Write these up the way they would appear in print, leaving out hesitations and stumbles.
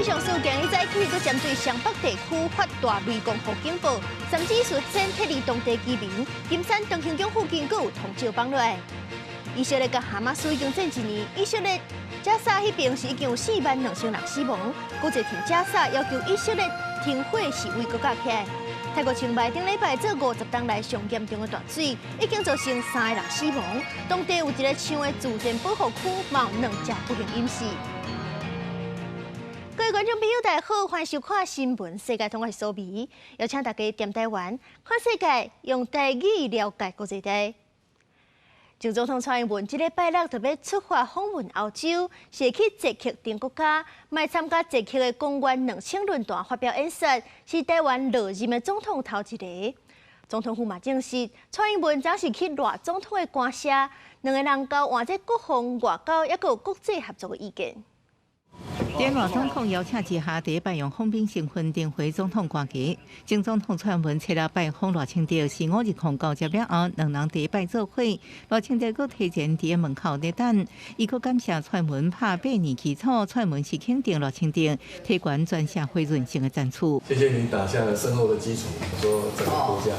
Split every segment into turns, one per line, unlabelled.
象署今日早起閣針對雙北地區發大雷公雨警報，甚至率先撤離當地居民。金山長興宮附近閣有通石放落來。以色列佮哈馬斯已經戰一年，以色列加沙彼邊是已經有4萬2千人死亡，國際挺加沙要求以色列停火示威閣加起來。泰國清邁頂禮拜做50冬來上嚴重的大水，已經造成三个人死亡。當地有一个象的自然保護區，嘛有兩隻不幸淹死。各位觀眾朋友，大家好，歡迎收看新聞世界通，我是蘇美，邀請大家踮台灣看世界，用台語了解國際大。前總統蔡英文這禮拜六特別出發訪問歐洲，是去捷克等國家，欲參加捷克的公元2000論壇發表演說，是台灣落任的總統頭一个。總統府嘛證實，蔡英文昨是去賴總統的官舍，兩个人交換這國防、外交抑閣有國際合作的意見。
在賴總統邀請之下，第一擺用訪賓身份登回總統官邸。前總統蔡英文初六拜訪賴清德，是五二空交接了後，兩人第一擺做伙。賴清德閣提前佇門口咧等，伊閣感謝蔡英文拍八年基礎，蔡英文是肯定賴清德提懸全社會韌性的戰處。
謝謝你打下了深厚的基礎，說整個國家，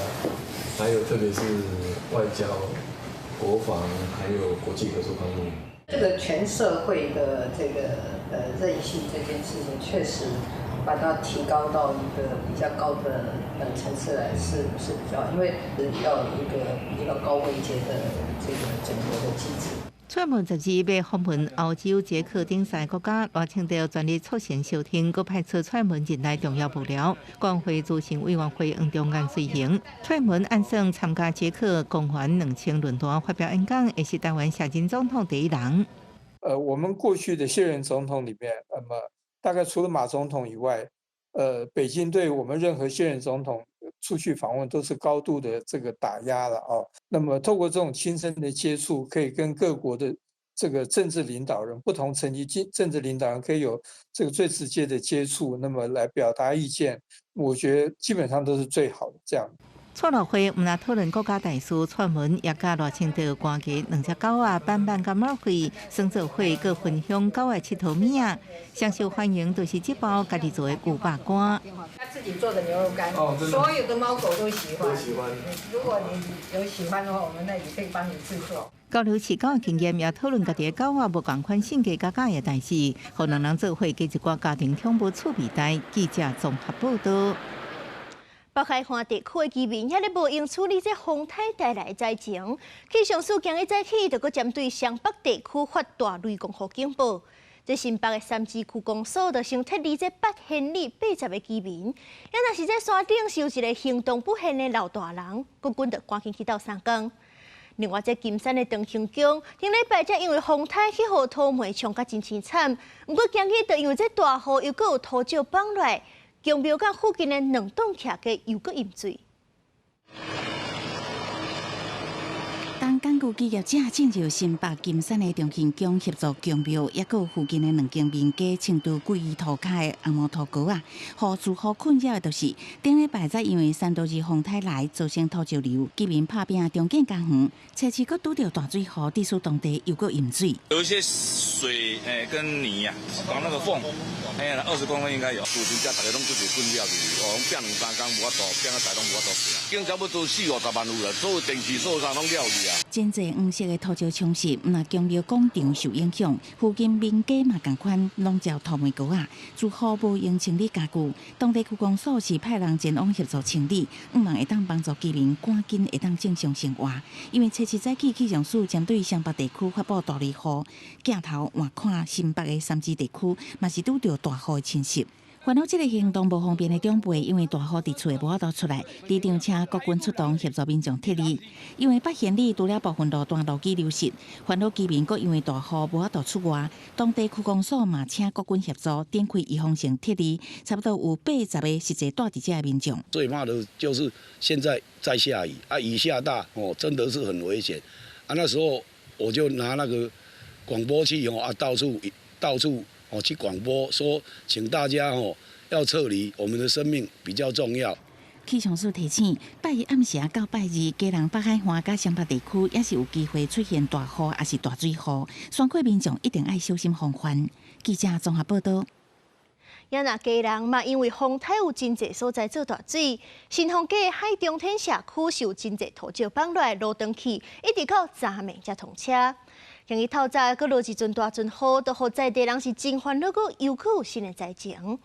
還有特別是外交、國防，還有國際合作方面。
這個全社會的這個韌性這件事情，確實把它提高到一個比較高的層次來，是比較，因為要有一個比較高位階的這個整合的機制。
蔡英文12日訪問歐洲、捷克等三个國家，賴清德全力促成相挺，閣派出蔡英文任內重要幕僚，國會諮詢委員會黃中安隨行。蔡英文按算參加捷克公元2000論壇發表演講，會是台灣卸任總統第一人。
我們過去的卸任總統裡面，那麼大概除了馬總統以外，北京對我們任何卸任總統出去訪問都是高度的這個打壓了哦。那麼透過這種親身的接觸，可以跟各國的這個政治領導人、不同層級政治領導人可以有這個最直接的接觸，那麼來表達意見，我覺得基本上都是最好的這樣。
蔡賴會毋但討論國家大事，蔡英文也佮賴清德官家兩隻狗仔板板佮馬會耍做伙，閣分享狗仔𨑨迌物仔。上受歡迎就是這包家己做的牛肉乾。
他自己做的牛肉乾，所有的貓狗都喜歡。
都喜歡。
如果你有喜歡的話，我們那也可以幫你製作。
交流飼狗的經驗，也討論家己的狗仔無仝款性格佮佮意的代誌，予兩人做伙加一寡家庭寵物趣味代。記者綜合報道。
北海岸地區的居民遐咧無閒處理這風颱帶來的災情，氣象署今日早起就閣針對雙北地區發大雷公雨警報。這新北的三芝區公所就先撤離這8鄉里80个居民。也若是這山頂是有一个行動不便的老大人，國軍就趕緊去鬥相共。另外，這金山的長興宮，頂禮拜才因為風颱去予土霉沖甲真凄慘，毋過今日就因為這大雨又閣有土石放落來，宮廟佮附近的兩棟徛家又閣淹水。
當港區企業者進入新北金山的長興宮協助宮廟，抑閣附近的兩間民家清除歸於塗跤的紅毛土膏仔，予住戶困擾的就是頂禮拜才因為三多二風颱來造成土石流，居民拍拚重建家園，初七閣拄著大水雨，致使當地又閣淹水。
有一些水跟泥啊，講那個縫，哎呀，20公分應該有。
厝真正大家攏足濟困擾去，哦，攏拚兩三工無法度，拚啊大攏無法度。警差不多四五十萬有啦，所有電器所有啥攏了去啊。
真濟黃色的土石沖蝕，毋但宮廟廣場受影響，附近民家嘛仝款攏遭土霉膏仔，住戶無閒清理家具，當地區公所是派人前往協助清理，向望會當幫助居民趕緊會當正常生活。因為初七早起氣象署針對雙北地區發布大雷雨，鏡頭換看新北的三芝地區，嘛是拄著大雨的侵襲。煩惱這个行動無方便的長輩，因為大雨佇厝內無法度出來，里長請國軍出動協助民眾撤離。因為8鄉里除了部分路段路基流失，煩惱居民閣因為大雨無法度出外，當地區公所嘛請國軍協助展開預防性撤離，差不多有80个實際蹛佇遮的民眾。
最怕的就是現在在下雨啊，雨下大哦，真的是很危險啊。那時候我就拿那個廣播器哦啊，到處到處。哦，去廣播說，請大家哦要撤離，我們的生命比較重要。
氣象署提醒，拜一暗時到拜二，基隆北海岸佮雙北地區也是有機會出現大雨，抑是大水雨，山區民眾一定愛小心防範。記者綜合報道。
也若基隆嘛，因為風颱有真濟所在做大水，新豐街海中天社區受真濟土石放落來路斷去，一直到昨暝才通車。今日透早閣落一陣大陣雨，都予在地人是真煩惱，閣又閣有新的災情。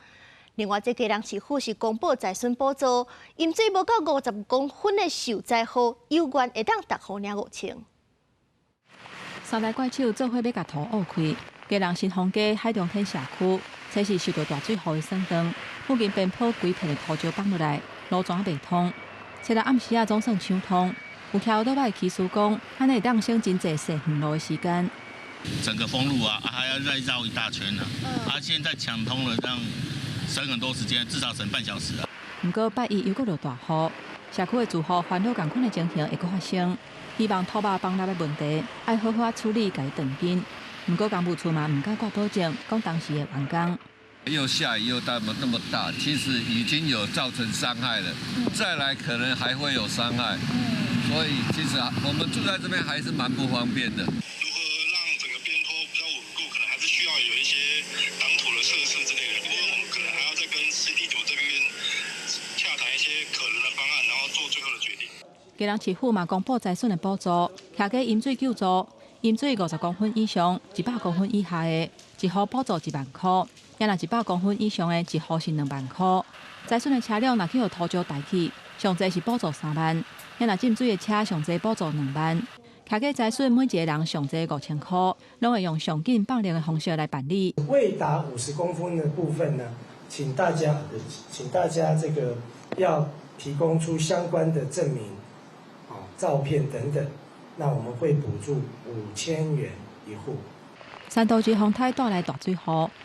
另外，這基隆市府是公布災損補助，淹水無夠50公分的受災戶，有緣會當逐戶領5000。
三大怪手做伙欲共土挖開，基隆新豐街海中天社區，這是受到大水雨的損斷，附近邊坡規片的土石放落來，路全袂通。初六暗時仔總算搶通，有騎歐多擺起訴講，按呢會當省真濟踅遠路的時間。
整個封路啊，還要再繞一大圈啊！啊，現在搶通了，這樣省很多時間，至少省半小時啊。
毋過拜一又閣落大雨，社區的住戶煩惱仝款的情形會閣發生，希望土壙崩落的問題愛好好處理，共伊斷根。毋過工務處嘛毋敢掛保證，講當時會完工。
又下雨又大那麼大，其實已經有造成傷害了，再來可能還會有傷害，所以其實我們住在這邊還是蠻不方便的。
如何讓整個邊坡比較穩固，可能還是需要有一些擋土的設施之類的。因為我們可能還要再跟 C D 組這邊洽談一些可能的方案，然後做最後的決定。
基隆市府嘛公布災損的補助，徛家淹水救助，淹水50公分以上、100公分以下的，一戶補助1萬塊；也若100公分以上的，一戶是2萬塊。災損的車輛若去予土石帶去，上濟是補助3萬；也若浸水的車，上濟補助2萬。徛家災損每一個人上濟5000塊，攏會用上緊放靈的方式來辦理。
未達50公分的部分呢，請大家這個要提供出相關的證明、照片等等，那我們會補助5000元一戶。
三都級風颱帶來大水雨，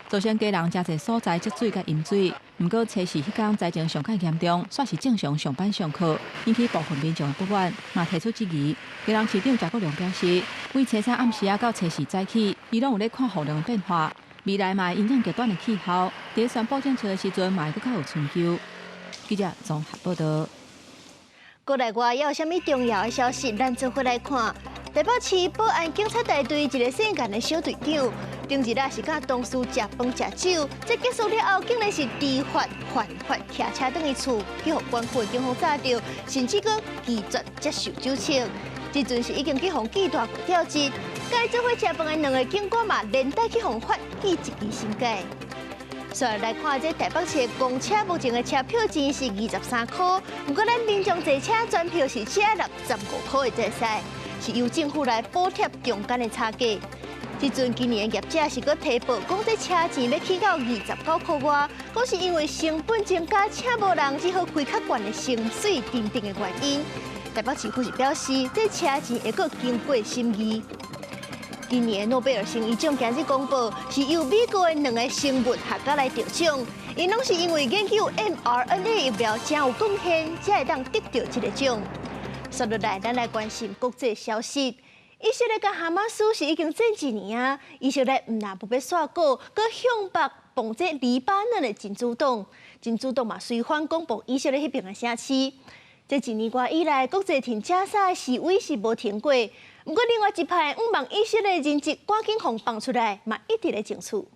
造成基隆誠濟所在積水佮淹水。毋過初四彼工災情上較嚴重，煞是正常上班上課，引起部分民眾的不滿，嘛提出質疑。基隆市長謝國樑表示，對初三暗時仔到初四早起，伊攏有咧看雨量的變化，未來嘛會因應極端的氣候，佇宣布政策的時陣嘛會閣較有春秋。記者綜合報道。
國內外猶有啥物重要的消息，咱做伙來看。台北市保安警察大隊一个姓顏的小隊長，頂日啊是佮同事食飯食酒，這結束了後，竟然是知法犯法，騎車轉去厝，去予管區的警方抓著，甚至閣拒絕接受酒測。這陣是已經去予記大過調職，佮伊做伙食飯的兩个警官嘛，連帶去予罰記一支申誡。所以來看，這台北市公車目前的車票錢是23塊，毋過咱民眾坐車全票是只65塊會使，是由政府來補貼中間的差價。這陣今年的業者是閣提報，講這車錢欲起到29塊外，講是因為成本增加，請無人，只好開較懸的薪水等等的原因。台北市府是表示，這車錢會閣經過審議。今年諾貝爾生醫獎今日公布，是由美國的兩个生物學家來得獎，𪜶攏是因為研究 mRNA 疫苗真有貢獻，才會當得著這个獎。接落來，咱來關心國際消息。以色列佮哈馬斯是已經戰一年啊，以色列毋但無欲煞鼓，閣向北攻這黎巴嫩的真主黨，真主黨嘛隨反攻爆以色列彼爿的城市。這一年外以來，國際挺加沙的示威是無停過。毋過，另外一派向望以色列人質趕緊予放出來，嘛一直咧爭取。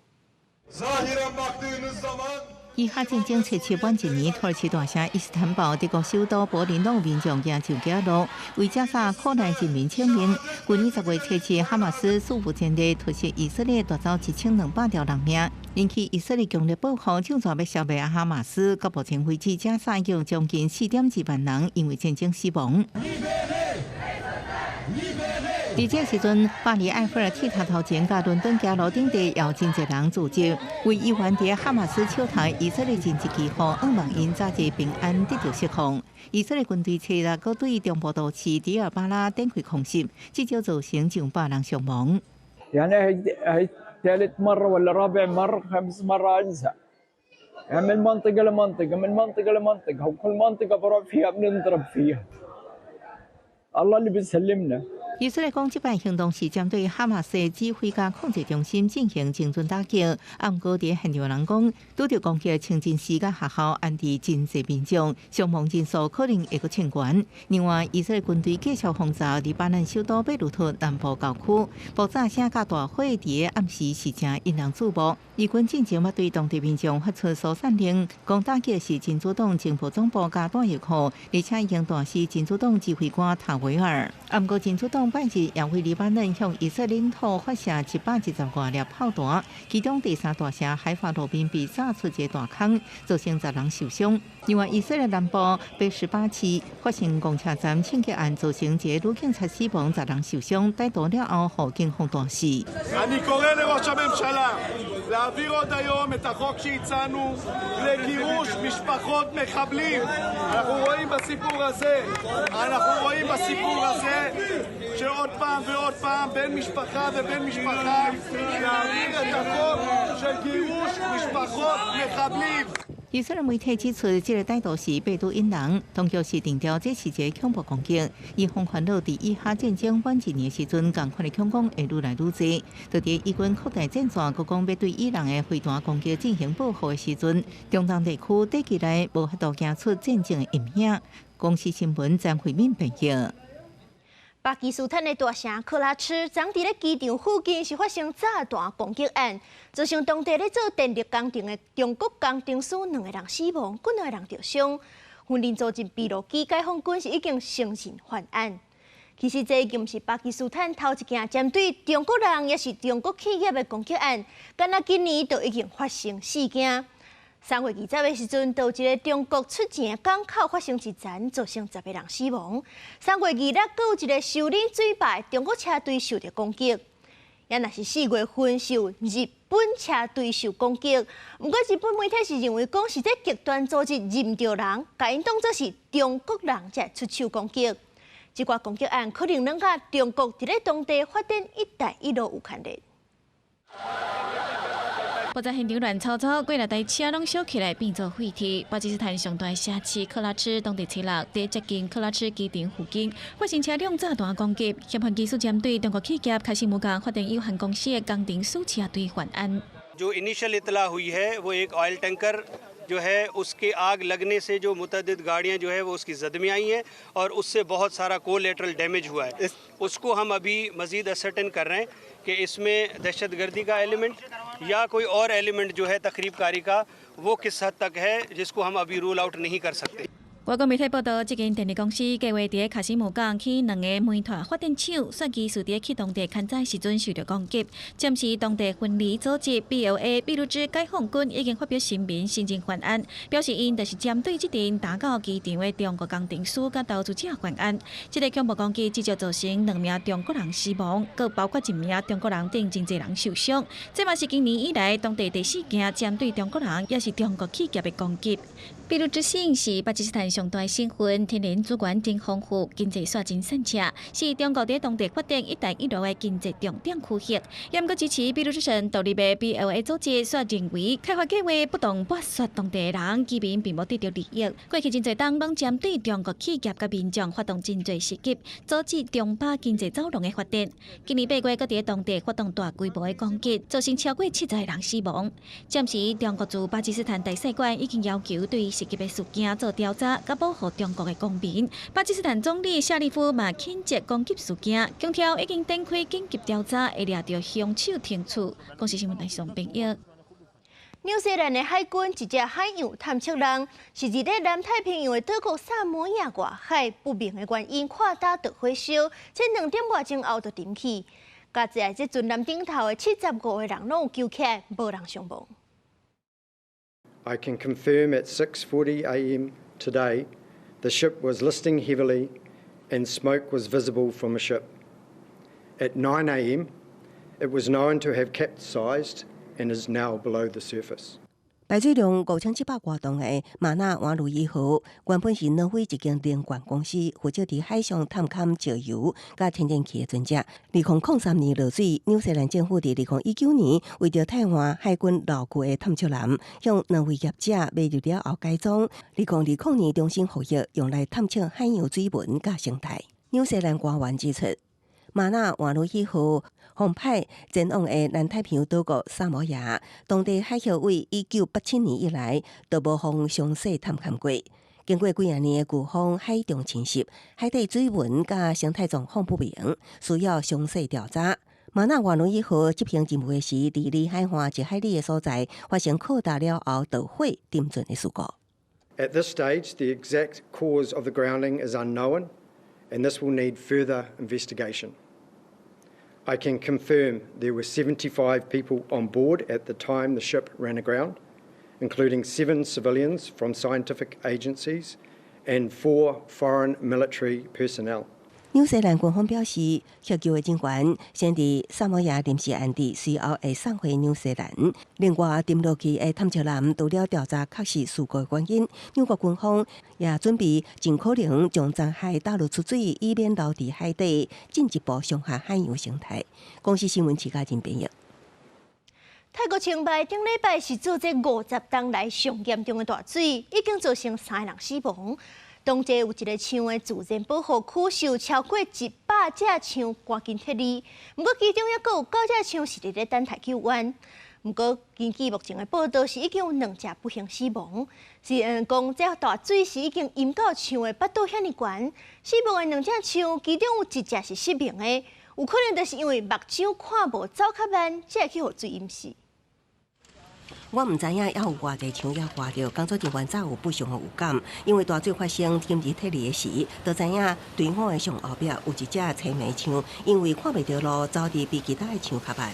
以哈戰爭初七滿一年，土耳其大城伊斯坦堡、德國首都柏林攏有民眾行上街路，為加沙苦難人民請命。去年10月初7，哈馬斯史無前例突襲以色列，奪走1200條人命，引起以色列強烈報復，就欲消滅哈馬斯。到目前為止，加沙有將近4.2萬人因為戰爭死亡。佇這時陣，巴黎埃菲爾鐵塔頭前、佮倫敦街路頂底，有真濟人聚集，為猶原佇哈馬斯手頭以色列人質祈福，向望𪜶早日平安得著釋放。以色列軍隊初六閣對中部都市迪爾巴拉展開空襲，至少造成上百人傷亡。
يعني هي ثالث مرة ولا رابع مرة خامس مرة أنزح يعني من منطقة لمنطقة، من منطقة لمنطقة، وكل منطقة بروح فيها بننضرب فيها. الله اللي بيسلمنا.
以色列講，這擺行動是針對哈馬斯指揮佮控制中心進行精準打擊。啊，毋過佇現場人講，拄著攻擊清真寺佮學校安置真濟民眾，傷亡人數可能會閣衝懸。另外，以色列軍隊繼續轟炸黎巴嫩首都貝魯特南部郊區，爆炸聲佮大火佇暗時是誠引人注目。以軍進前嘛對當地民眾發出疏散令，講打擊是真主黨情報總部佮彈藥庫，而且已經彈死真主黨指揮官塔維爾。啊，毋過真主黨拜日也為黎巴嫩向以色列領土發射110外粒炮彈，其中第三大城海法路邊被炸出一個大空，造成10人受傷。另外，以色列南部貝示巴市發生公車站槍擊案，造成一個女警察死亡，十人受傷，逮捕了後，予警方彈死。
להעביר עוד היום את החוק שהצענו לגירוש משפחות מחבלים. אנחנו רואים בסיפור הזה שעוד פעם ועוד פעם בן משפחה ובן משפחה להעביר את החוק של גירוש משפחות מחבלים.
以色列媒體指出，這個歹徒是貝都因人，當局是定調這是一個恐怖攻擊。以防煩惱，佇以哈戰爭滿一年時陣，仝款的恐攻會愈來愈濟。就佇以軍擴大戰線，閣講欲對伊朗的飛彈攻擊進行報復的時陣，中東地區短期內無法度行出戰爭的陰影。公視新聞張惠敏編譯。
巴基斯坦的大城克拉赤，昨佇咧機場附近是發生炸彈攻擊案，造成當地咧做電力工程的中國工程師兩個人死亡，幾個人著傷。訓練組織俾路支解放軍是已經承認犯案。其實這已經毋是巴基斯坦頭一件針對中國人抑是中國企業的攻擊案，敢若今年就已經發生四件。3月20的時陣，就有一個中國出境的港口發生一殘，造成10個人死亡。3月26，閣有一個修理水壩中國車隊受著攻擊。也若是4月份受日本車隊受攻擊，毋過日本媒體是認為講是這極端組織認著人，共𪜶當作是中國人才出手攻擊。這寡攻擊案可能攏佮中國佇咧當地發展“一帶一路”有牽連。
爆炸現場亂糟糟，幾若台車攏燒起來變做廢鐵。巴基斯坦上大城市克拉赤當地初六，佇接近克拉赤機場附近發生車輛炸彈攻擊，嫌犯疑似針對中國企業卡西姆港發電有限公司的工程師車隊犯案。
जो इनिशियल इत्तला हुई है वो एक ऑयल टैंकर जो है उसके आग लगने से जो मुतअद्दिद गाड़ियाँ जो है वो उसकी जद में आई हैं और उससे बहुत सारा कोलेटरल डैमेज हुआ है। उसको हम अभी मज़ीद असरटेन कर रहे हैं कि इसमें दहशत गर्दी का एलिमेंट या कोई और एलिमेंट जो है तखरीबकारी का वो किस हद तक है, जिसको हम अभी रूल आउट नहीं कर सकते।
外國媒體報道，這間電力公司計劃佇卡西姆港起兩个煤炭發電廠，煞疑似佇去當地勘災時陣受著攻擊。暫時當地分離組織 BLA 俾路支解放軍已經發表聲明承認犯案，表示𪜶就是針對這陣打到機場的中國工程師佮投資者犯案。這个恐怖攻擊至少造成兩名中國人死亡，閣包括一名中國人等真濟人受傷。這嘛是今年以來當地第四件針對中國人抑是中國企業的攻擊。俾路支省是巴基斯坦上大省份，天然資源真豐富，經濟煞真散赤，是中國佇當地發展“一帶一路”的經濟重點區域。也毋過支持俾路支省獨立的 BLA 組織煞認為，開發計劃不當剝削當地人，居民並無得著利益。過去真濟冬攏針對中國企業佮民眾發動真濟襲擊，阻止中巴經濟走廊的發展。今年8月，閣佇當地發動大規模的攻擊，造成超過70個人死亡。暫時，中國駐巴基斯坦大使館已經要求對襲擊的事件做調查，佮保護中國的公民。巴基斯坦總理夏立夫嘛譴責攻擊事件，強調已經展開緊急調查，會掠著兇手懲處。公視新聞台上編譯。
紐西蘭的海軍一隻海洋探測艦是佇咧南太平洋的島國薩摩亞外海不明的原因跨礁著火燒，這2點外鐘後就沉去。共坐佇這船艦頂頭的75個人攏有救起來，無人傷亡。
I can confirm at 6:40 a.m. today, the ship was listing heavily and smoke was visible from the ship. At 9 a.m., it was known to have capsized and is now below the surface.
排水量5700外噸的馬納瓦魯伊號，原本是挪威一間能源公司負責佇海上探勘石油佮天然氣的船隻。2003年落水，紐西蘭政府佇2019年為著替換海軍老舊的探測艦，向挪威業者買入了後改裝。2020年重新服役，用來探測海洋水文佮生態。紐西蘭官員指出，馬納萬女一號航派前往的南太平洋島國薩摩亞，當地海協會1987年以來都無予詳細探勘過。經過幾仔年的颶風海中侵襲，海底水文佮生態狀況不明，需要詳細調查。馬納萬女一號執行任務的時，佇離海岸1海里的所在發生擴大了後導火沉船的事故。
At this stage, the exact cause of the grounding is unknown, and this will need further investigation. I can confirm there were 75 people on board at the time the ship ran aground, including seven civilians from scientific agencies and four foreign military personnel.
紐西蘭軍方表示，協救的人員先佇薩摩亞臨時安置，隨後會送回紐西蘭。另外，沉落去的探測艦除了調查確實事故的原因，紐國軍方也準備盡可能將殘骸打撈出水，以免留佇海底，進一步傷害海洋生態。公視新聞徐家仁編譯。
泰國清邁頂禮拜是做這50冬來上嚴重的大水，已經造成三個人死亡。當地有一个象的自然保護區受超過100隻象趕緊撤離，毋過其中猶閣有九隻象是佇咧等待救援。毋過根據目前的報道，是已經有兩隻不幸死亡。是講這大水是已經淹到象的腹肚遐爾懸，死亡的兩隻象，其中有一隻是失明的，有可能就是因為目睭看無走較慢，才會去予水淹死。
我毋知影猶有偌濟象猶活著，工作人員早有不祥的預感，因為大水發生緊急撤離的時，就知影隊伍的上後壁有一隻青眉象，因為看袂著路，走佇比其他的象較慢。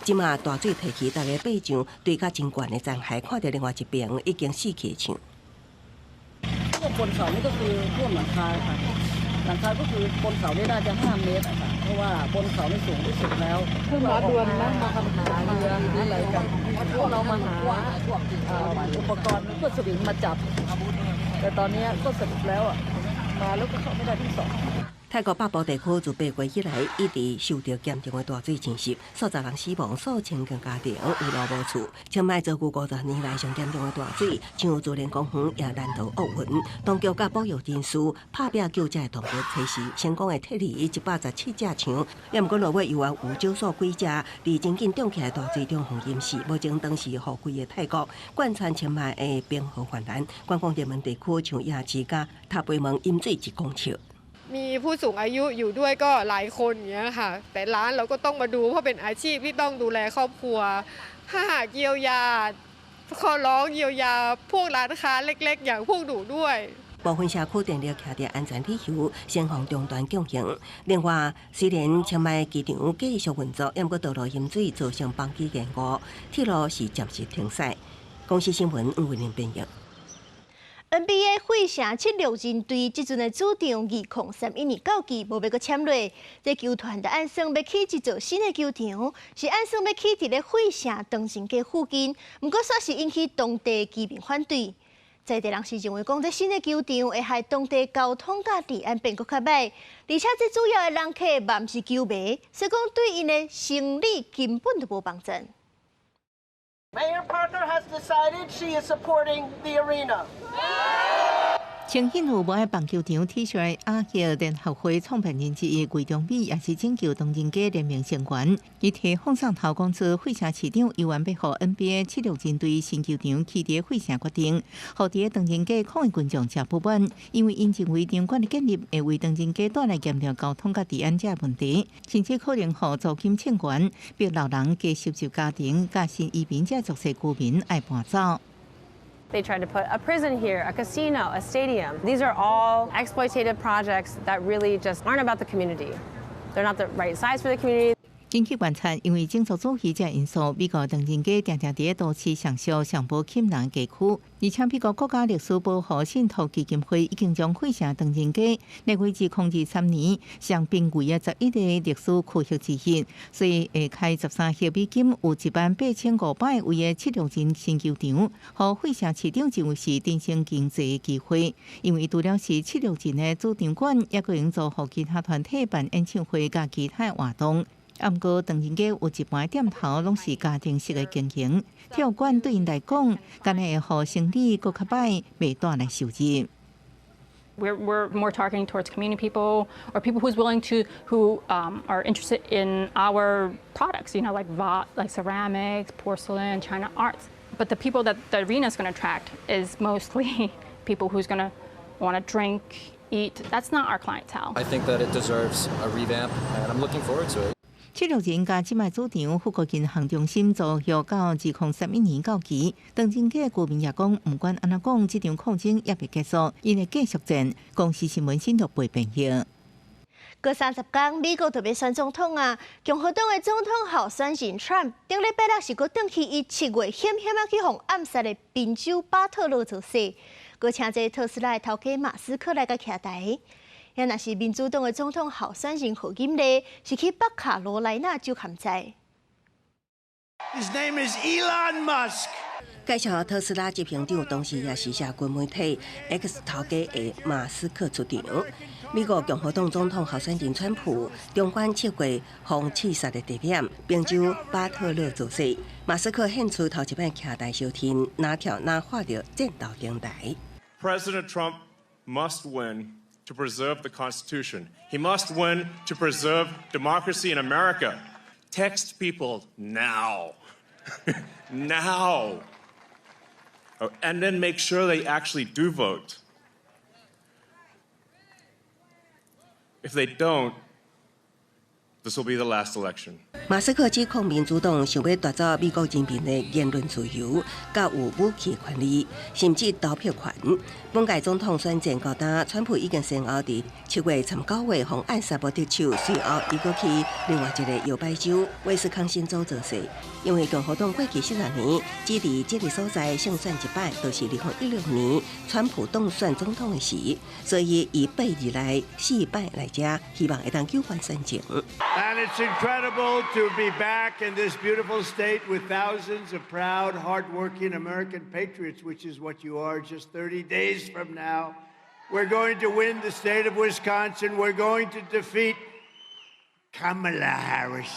這馬大水退去，逐家爬上堆甲真懸的殘骸，看著另外一邊已經死去的象。
บนเขานี่ก็คือท่วมหลังคาค่ะหลังคาก็คือบนเขานี่น่าจะ5เมตรอะค่ะเพราะว่าบนเขานี่สูงที่สุดแล้ว
คือมาด่วนนะมาหาเรือหาอะไรกันพวกเรามาหาอุปกรณ์เพื่อสวิงมาจับแต่ตอนนี้ก็สรุปแล้วอะมาแล้วก็เข้าไม่ได้ทั้งสอง
泰國北部地區自8月以來一直受著嚴重的大水侵襲，數十人死亡，數千間家庭有路無厝。清邁遭遇50年來上嚴重的大水，像自然公園也難逃厄運。當局佮保育人士拍拚救這動物，測試成功的撤離117隻象。也毋過落尾猶原有少數幾隻佇真緊漲起來大水中予淹死。目前當時雨季的泰國貫穿清邁的冰河泛濫，觀光熱門地區像夜市佮塔背門淹水1公尺。
มีผู้สูงอายุอยู่ด้วยก็หลายคนอย่างเงี้ยค่ะแต่ร้านเราก็ต้องมาดูเพราะเป็นอาชีพที่ต้องดูแลครอบครัวถ้าหากเยียวยาขอร้องเยียวยาพวกร้านค้าเล็กๆอย่างพวกหนูด้วย
部分社區電力徛佇安全理由，先予中斷供應。另外，雖然清邁機場繼續運作，毋過道路淹水造成班機延誤，鐵路是暫時停駛。公視新聞吳慧玲編譯。
NBA 費城七六人隊這陣的主場2031年到期，無欲閣簽落，這球團就按算欲起一座新的球場，是按算欲起佇咧費城唐人街附近，毋過煞是引起當地居民反對。在地人士認為講，這新的球場會害當地交通佮治安變閣較䆀，而且這主要的人客嘛毋是球迷，所以講對𪜶的生理根本就無幫助。
Mayor Parker has decided she is supporting the arena.
清顯有無愛棒球場 T 恤阿協聯合會創辦人之一魏忠美，也是拯救唐人街聯盟成員。伊提放上頭講出，費城市長猶原欲予 NBA 七六人隊新球場起佇費城決定，予佇唐人街抗議群眾誠不滿，因為𪜶認為場館的建立會為唐人街帶來嚴重交通佮治安這問題，甚至可能予租金衝懸，逼老人、低收入家庭佮新移民這弱勢居民愛搬走。
They tried to put a prison here, a casino, a stadium. These are all exploitative projects that really just aren't about the community. They're not the right size for the community.
根據觀察，因為種族主義這因素，美國唐人街定定佇都市上俗上無吸引人地區，而且美國國家歷史保護信託基金會已經將費城唐人街列為2023年上瀕危的11個歷史區域之一，所以會開13億美金，有18,500位的七六人新球場，予費城市長認為是振興經濟的機會，因為除了是七六人的主場館，也閣會用做予其他團體辦演唱會佮其他活動。啊，毋過唐人街有一半店頭攏是家庭式的經營，體育館對𪜶來講，敢若會予生理閣較䆀，袂帶來收入。
We're more targeting towards community people or people who's willing to, who are interested in our products, like ceramics, porcelain, China arts. But the people that the arena is going to attract is mostly people who's going to want to drink, eat. That's not our clientele.
I think that it deserves a revamp, and I'm looking forward to it.
七六人共這擺主場富國銀行中心租約到2031年到期，當陣嘅居民也講，毋管按怎講，這場抗爭猶未結束，𪜶會繼續戰。公視新聞新竹背編譯。
過30工，美國就欲選總統啊！共和黨的總統候選人 Trump，頂禮拜六是閣轉去伊7月險險仔去予暗殺的賓州巴特勒造勢，閣請這個特斯拉的頭家馬斯克來共徛台。遐若是民主黨的總統候選人賀錦麗，是去北卡羅來納州勘災。
His name is Elon Musk。
介紹特斯拉執行長，同時也是社群媒體 X 頭家的馬斯克出場。美國共和黨總統候選人川普，中關7月予刺殺的地點，賓州巴特勒造勢。馬斯克獻出頭一擺徛台相挺，若跳若畫著戰鬥燈台。
President Trump must win to preserve the Constitution. He must win to preserve democracy in America. Text people now. Now. Oh, and then make sure they actually do vote. If they don't, this will be the last election.
馬斯克指控民主黨想欲奪走美國人民的言論自由，佮有武器權利，甚至投票權。本屆總統選戰到今，川普已經先後佇7月19月予暗殺無得手，隨後伊閣去另外一个搖擺州威斯康星州造勢。因為共和黨過去40年只佇這个所在勝選一擺，就是2016年川普當選總統的時，所以伊8日來四擺來遮，希望會當救翻選情。
And it's incredible to be back in this beautiful state with thousands of proud, hardworking American patriots, which is what you are just 30 days from now. We're going to win the state of Wisconsin. We're going to defeat Kamala Harris.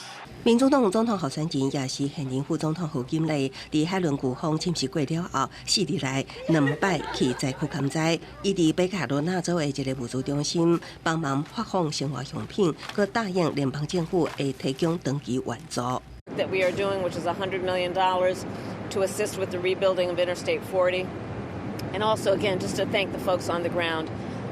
民主黨總統候選人也是現任副總統賀錦麗，佇海倫颶風侵襲過了後，4日來兩擺去災區勘災。伊佇北卡羅來納州的一个物資中心幫忙發放生活用品，閣答應聯邦政府會提供長期援助。
That we are doing, which is $100 million to assist with the rebuilding of Interstate 40. And also, again, just to thank the folks on the ground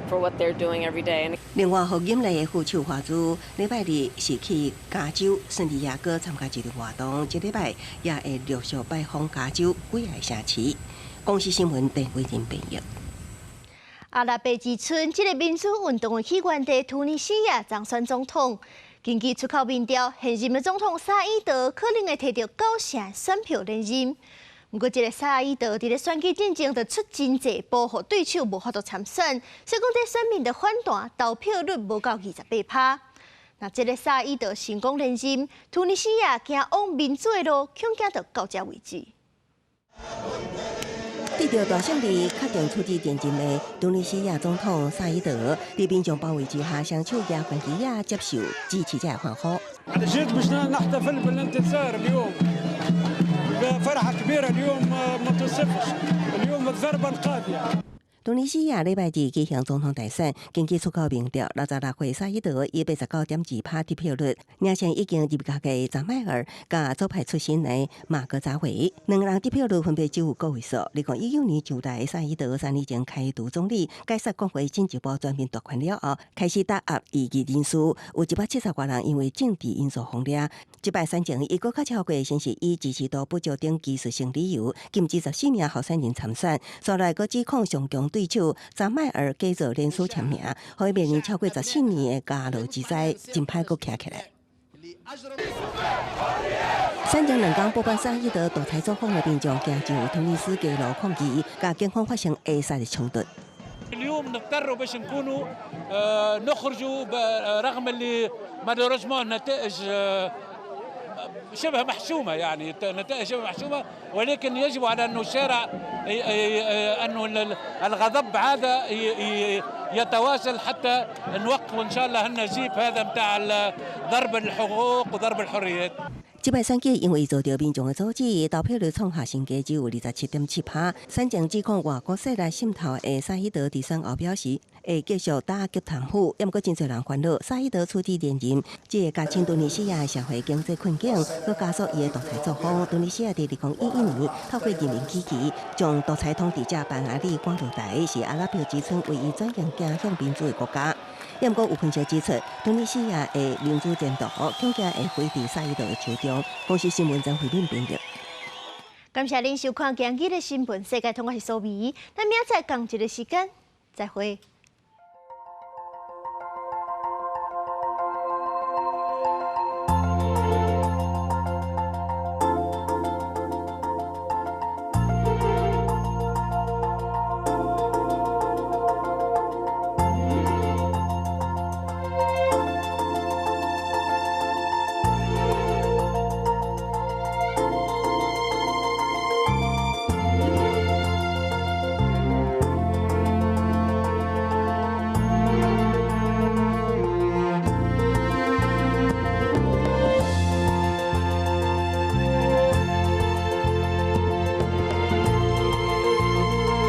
for what they're doing every day.
另外，賀錦麗的副手華茲禮拜日是去加州聖地亞哥參加一個活動，這禮拜也會陸續拜訪加州幾个城市。公視新聞鄧偉仁編譯。
阿拉伯之春，這个民主運動的起源地突尼西亞當選總統。根據出口民調，現任的總統薩伊德可能會提著九成選票連任。毋過，這个薩伊德佇咧選舉進前就出真濟步，予對手無法度參選，所以講這選民的反彈，投票率無夠28%。若這个薩伊德成功連任，突尼西亞行往民主的路，恐驚就到這為止。
得著大勝利，確定出戰連任的突尼西亞總統薩伊德，佇民眾包圍之下，雙手舉懸旗仔接受支持者的歡呼。
جيت باش نحتفل بالانتصار اليوم بفرحة كبيرة اليوم ما توصفش اليوم الضربة القاضية.
突尼西亞禮拜二舉行總統大選，根據出口民調，66歲薩伊德以89.2%得票率，領先已經入閣的扎邁爾佮左派出身的馬格扎維，兩个人得票率分別只有個位數。2019年上台的薩伊德3年前開除總理，解散國會進一步全面奪權了後，開始打壓異議人士，有170外人因為政治因素予掠。這擺選情，伊閣較超過，先是以支持度不足等技術性理由，禁止14名候選人參選，紲來閣指控上強對手扎邁爾假造連署簽名，予伊面臨超過14年的監牢之災，真歹閣徛起來。選前兩工，不滿薩伊德獨裁作風的民眾，行上突尼斯街路抗議，佮警方發生下殺的衝突。
اليوم نضطروا باش نكونوا نخرجوا رغم اللي malheureusement النتائج شبه محسومه، يعني نتائج شبه محسومه، ولكن يجب على انه الشارع انه الغضب هذا يتواصل حتى نوقف ان شاء الله النزيف هذا متاع ضرب الحقوق وضرب الحريات.
這擺選舉因為遭著民眾的阻止，投票率創下新低，只有27.7%。選前指控外國勢力滲透的薩伊德佇選後表示，會繼續打擊貪腐。毋過真濟人煩惱，薩伊德取得連任，這會加深突尼西亞的社會經濟困境，閣加速伊的獨裁作風。突尼西亞佇2011年透過人民起義，將獨裁統治者班阿里趕落台，是阿拉伯之春唯一轉型走向民主的國家。毋過有分析指出，突尼西亞的民主前途恐驚會毀佇薩伊德的手中。公視新聞曾慧敏編譯。
感謝恁收看今日的新聞世界通，我是蘇美，咱明仔載仝一个時間再會。